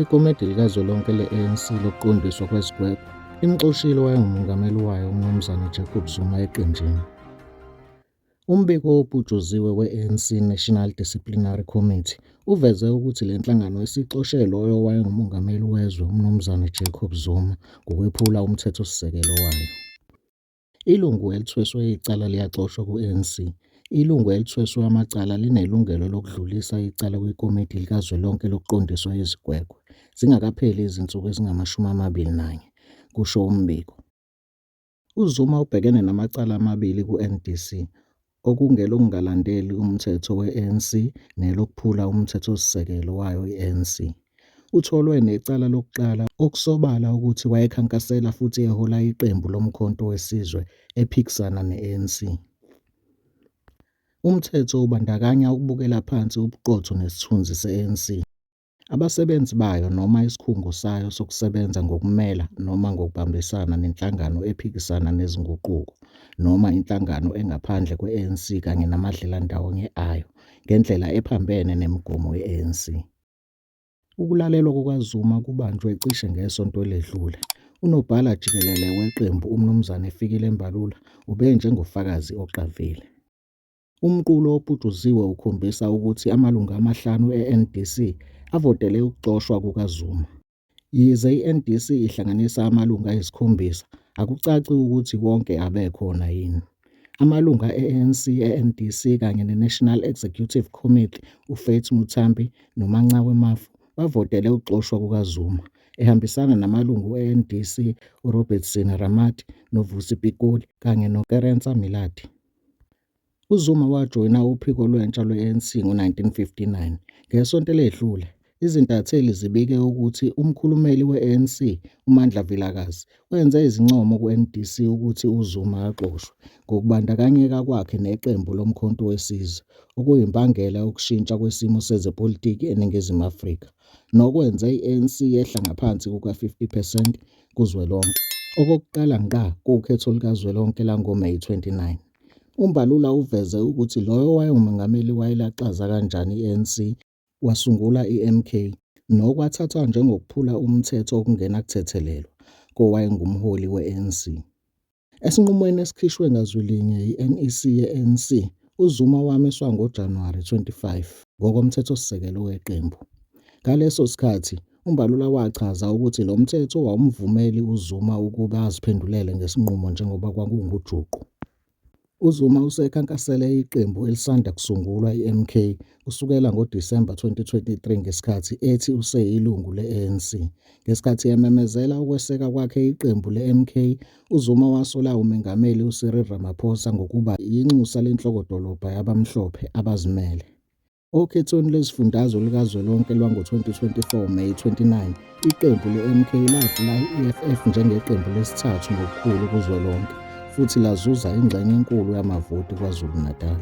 Ikomidi likazwelonke le-ANC lokuqondiswa kwezigwegwe limxoshile owayengumengameli wayo uMnumzane Jacob Zuma eqenjini. Umbiko oputshuziwe we-ANC National Disciplinary Committee uveze ukuthi le nhlangano isixoshe loyo owayengumengameli wezwe uMnumzane Jacob Zuma ngokwephula umthethosisekelo wayo. Ilungu elithweswe icala liyaxoshwa ku-ANC. Ilungu elithweswe amacala linelungelo lokudlulisa icala kwiKomidi Likazwelonke Lokuqondiswa Izigwegwe zingakapheli izinsuku ezingama-21, kusho umbiko. UZuma ubhekene namacala amabili ku-NDC, okungelokungalandeli umthetho we-ANC nelokuphula umthethosisekelo wayo i-ANC. Utholwe necala lokuqala okusobala ukuthi wayekhankasela futhi ehola iqembu loMkhonto weSizwe ephikisana ne-ANC. Umthetho ubandakanya ukubukela phansi ubuqotho nesithunzi se-ANC, abasebenzi bayo noma isikhungo sayo sokusebenza ngokumela noma ngokubambisana nenhlangano ephikisana nezinguquko noma inhlangano engaphandle kwe-ANC kanye namadlelandawonye ayo ngendlela ephambene nemigomo ye-ANC. Ukulalelwa kukaZuma kubanjwe cishe ngesonto eledlule. UNobhala-Jikelele weqembu uMnumzane Fikile Mbalula ubenjengofakazi oqavile. Umqulu oputshuziwe ukhombisa ukuthi amalungu amahlanu e-NDC avotele ukuxoshwa kukaZuma. Yize i-NDC ihlanganisa amalungu ayisikhombisa, akucaci ukuthi wonke abekhona yini. Amalungu e-ANC e-NDC kanye ne-National Executive Committee uFaith Muthambi noMancawe Mafu bavotele ukuxoshwa kukaZuma, ehambisana namalungu e-NDC uRobertson Ramat noVusi Pikoli kanye noKerensa Millard. UZuma wajoyina uphiko lwentsha lwe-ANC ngo-1959. Ngesonto eledlule, izintatheli zibike ukuthi umkhulumeli we-ANC uMandla Vilakazi wenze izincomo ku-NDC ukuthi uZuma axoshwe ngokubandakanyeka kwakhe neqembu loMkhonto weSizwe, okuyimbangela yokushintsha kwesimo sezepolitiki eNingizimu Afrika, nokwenze i-ANC yehla ngaphansi kuka-50 percent kuzwelonke okokuqala ngqa kukhetho lukazwelonke langoMeyi 29. UMbalula uveze ukuthi loyo owayengumengameli wayilaxaza kanjani i-ANC wasungula iMK, nokwathathwa njengokuphula umthetho okungenakuthethelelwa kowayengumholi we-ANC. Esinqumweni esikhishwe ngazwilinye yi-NEC ye-ANC, uZuma wamiswa ngoJanuwari 25 ngokomthethosisekelo weqembu. Ngaleso sikhathi, uMbalula wachaza ukuthi lo mthetho wawumvumeli uZuma ukuba aziphendulele ngesinqumo njengoba kwakungujuqu. UZuma usekhankasele iqembu elisanda kusungulwa i-MK kusukela ngoDisemba 2023 ngesikhathi ethi useyilungu le-ANC. Ngesikhathi ememezela ukweseka kwakhe iqembu le-MK, uZuma wasola uMengameli uCyril Ramaphosa ngokuba yinxusa lenhlokodolobha yabamhlophe abazimele. Okhethweni lwezifundazwe lukazwelonke lwango-2024 Meyi 29, iqembu le-MK ladlula i-EFF njengeqembu lesithathu ngobukhulu kuzwelonke futhi lazuza ingxenye enkulu yamavoti KwaZulu-Natal.